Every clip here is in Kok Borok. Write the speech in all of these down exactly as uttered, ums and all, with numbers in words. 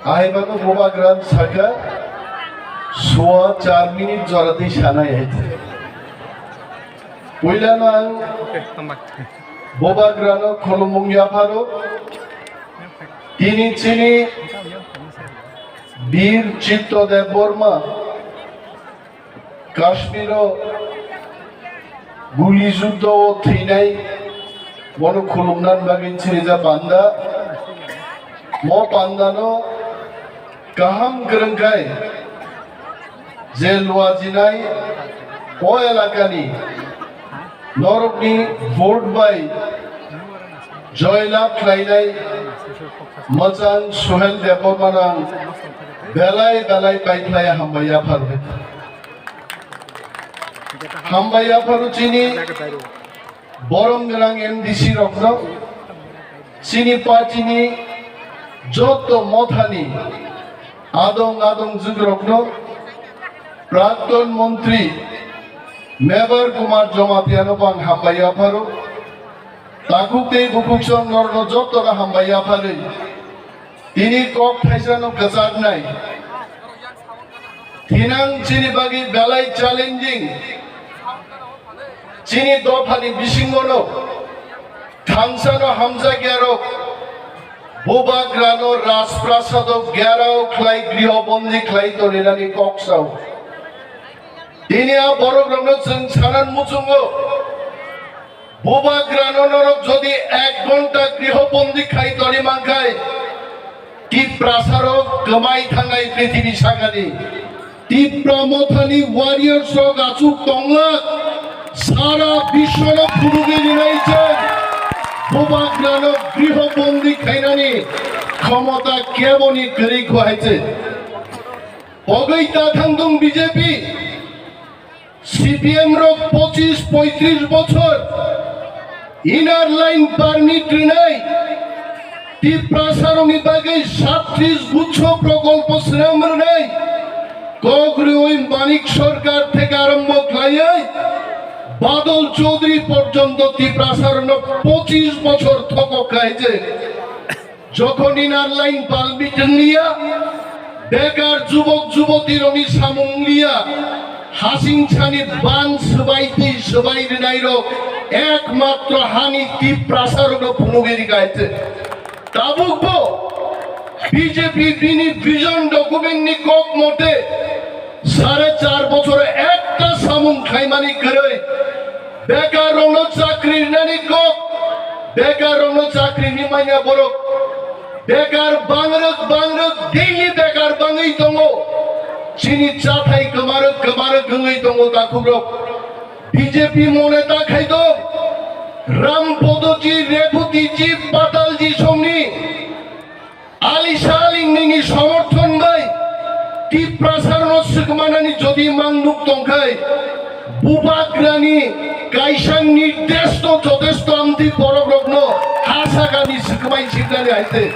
Ahai mano Bubagra saka, sua char minute jora twi sanai hai. Puilano ang Bubagrano khulumung yapharo, tini chini Bir Chitto Debbarma, Kashmiro guli juddo o thwinai, bono khulumna bagwi sirijak panda. Mo pandano kaham kwrwngkhai je luajinai o elakani norokni vote bai joy lab khlainai mwchang Suhel Debbarmano ang belai belai paikhlai hambai yaphar. Hambai yapharo chini borom gwnang M D C rokno, chini party ni jotto mothani adong adong jugrokno, Prakton Montri Mebar Kumar Jamatia no bo ang hambai yapharo. Takhuk tei bukhuk song norokno jottono hambai yapharwi tini kok thaisano kwchaknai. Thinang chini bagwi belai challenging. Chini dophani bisingono thangsano hamjakyarok Bubagrano Rajprasado gherao khlai grihobondi khlai toninani kok sao. Tini a borokrokno chwng sanan muchungo. Bubagrano norok jodi ek ghonta grihobondi khai toni mankhai, Tiprasarok kwmai thangnai prithibi sakani. Tipra mothani warriors rok achuk tonglak, sara biswano phunugwi rinai chwng Bubagrano grihobondi khainani khomota keboni kwrwi kho hai chwng. Pogwi ta thangdung B J P. C P M rok pochis poitris bochor inner line permit rwnai, Tiprasarokni bagwi satris guchho prokolpo swnam rwnai, kok rwui Manik Sarkar theke arombo khlaiwi Badal Chaudhary porjonto Tiprasarokno pochis bochor thokok khai je. Jokhon inner line permit wngliya, bekar jubok jubotirokni samung wngliya, hasing sani ban swbai twi swbai rwnairok ekmatro hani Tiprasarokno phunugwi rikha hai se. Tabukbo B J P bini vision document ni kok mote sare char bochoro ekta samung khlaimani kwrwi, bekarrokno chakri rinani kok, bekarrokno chakri rimanya borok, bekar bangrwk bangrwk daily bekar bangwi tongo, chini chathai kwmarwk kwmarwk wngwi tongo takhukrok. B J P mone ta khai tong, Ram Podoji, Rephuti ji, Patal ji songni Alisa Aling nini somorthon bai Tiprasarno swkmanani jodi mang nuk tongkhai, Bubagrani kaisa nirdesh no jotesto amtwi borokrokno ha sakani swkmai siknani hai se.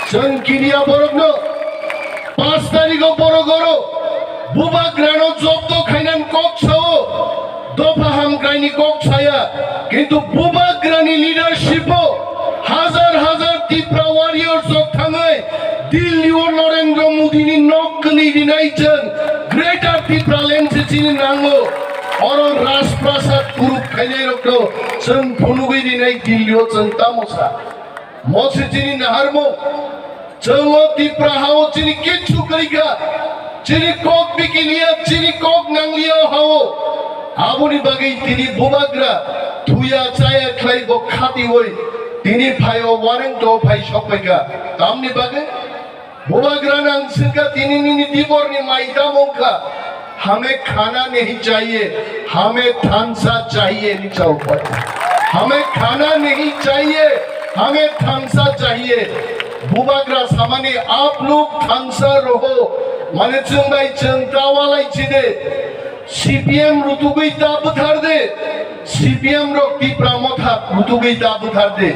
Chwng kiriya borokno pas tarikh o borok oro Bubagrano jobdo khainan kok sao, dopha hamkraini kok saya, kintu Bubagrani leadership o hajar hajar Tipra warriors rok thangwi Delhi o Narendra Modi ni nok kwlwi rinai chwng Greater Tipraland se chini nango. Oro Rajprasad kurup khainai rokno chwng phunugwi rinai Delhi o chwng tamo sa. Mo se chini naharmung. Chwng o Tipra ha o chini kichu kwrwi kha. Chini kok bikiliya, chini kok nangliya o ha o. Aboni bagwi tini Bubagra thuya chaya khlai bo khatiwi tini phai o wareng to phai sok pai kha. Tamni bagwi Bubagra nang swngkha tini nini diborni mai tamo wngkha. हमें खाना नहीं चाहिए, हमें थानसा चाहिए, ni chao pai. हमें खाना नहीं चाहिए, हमें थानसा चाहिए. Bubagra samani आप लोग थानसा रहो. Mane chwng bai chwng ta walai chide. C P M rutugwi ta bwthar de. C P M rok Tipra Motha rutugwi ta bwthar de.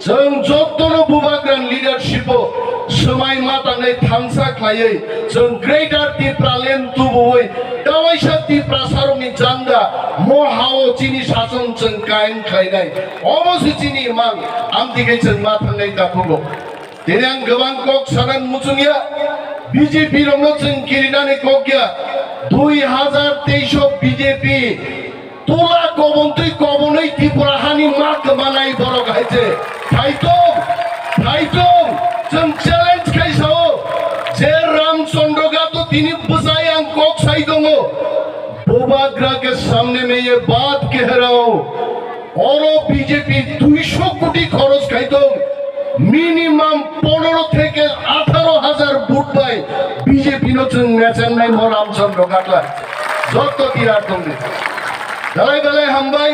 Chwng jottono Bubagrani leadership o swmai ma tangnai thansa khlaiwi chwng Greater Tipraland tubuwi tawaisa Tiprasarokni janda mo ha-o chini sachon chwng kaiyam khlainai. Omo se chini imang, amtwi khe chwng ma thangnai takhugo. Tini ang gabang kok sanan muchung ya, B J P rokno chwng kirinani kok ya, dui hazar teis o B J P tula kobontwi kobonwi Tripura hani ma kwmanai borok hai se. Phaitong, phaitong, chwng challenge khai sao, je Ramchandra Ghat o tini bwsai ang kok sai tongo, Bubagra ke samne mein ye baat keh raha hoon. Oro B J P duiso koti khoros khai tong, minimum pondro theke atharo hazar vote bai B J P no chwng mechengnai mo Ramchandra Ghat lai. Jotto tirar tongdi. Belai belai hambai,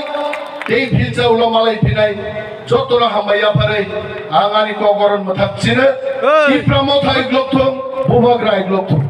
tei philsa ulo malai phinai, jotto no hambai yapharwi, ang ani kokoron mwthak chire, Hey! Tipra Motha iglok thung, Bubagra iglok thung.